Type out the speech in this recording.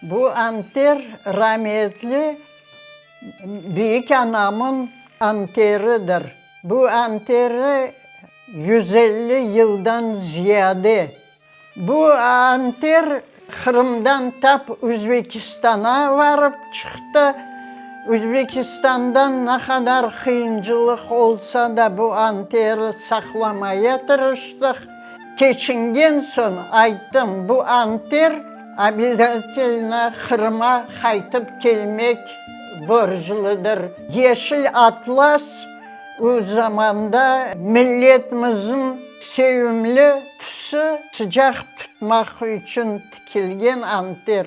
Bu anter rametli büyük anamın anteridir. Bu anteri 150 yıldan ziyade. Bu anter Qırımdan tap Özbekistana varıp çıqtı. Özbekistandan ne qadar qıyıncılıq olsa da bu anteri saqlamaya tırıştıq. Keçingen soñ ayttım, bu anter obâzatelno Qırıma qaytıp kelmek borcludır. Yeşil atlas o zamanda milletimizniñ sevimli tüsü, sıcaq tutmaq içün tikilgen anter.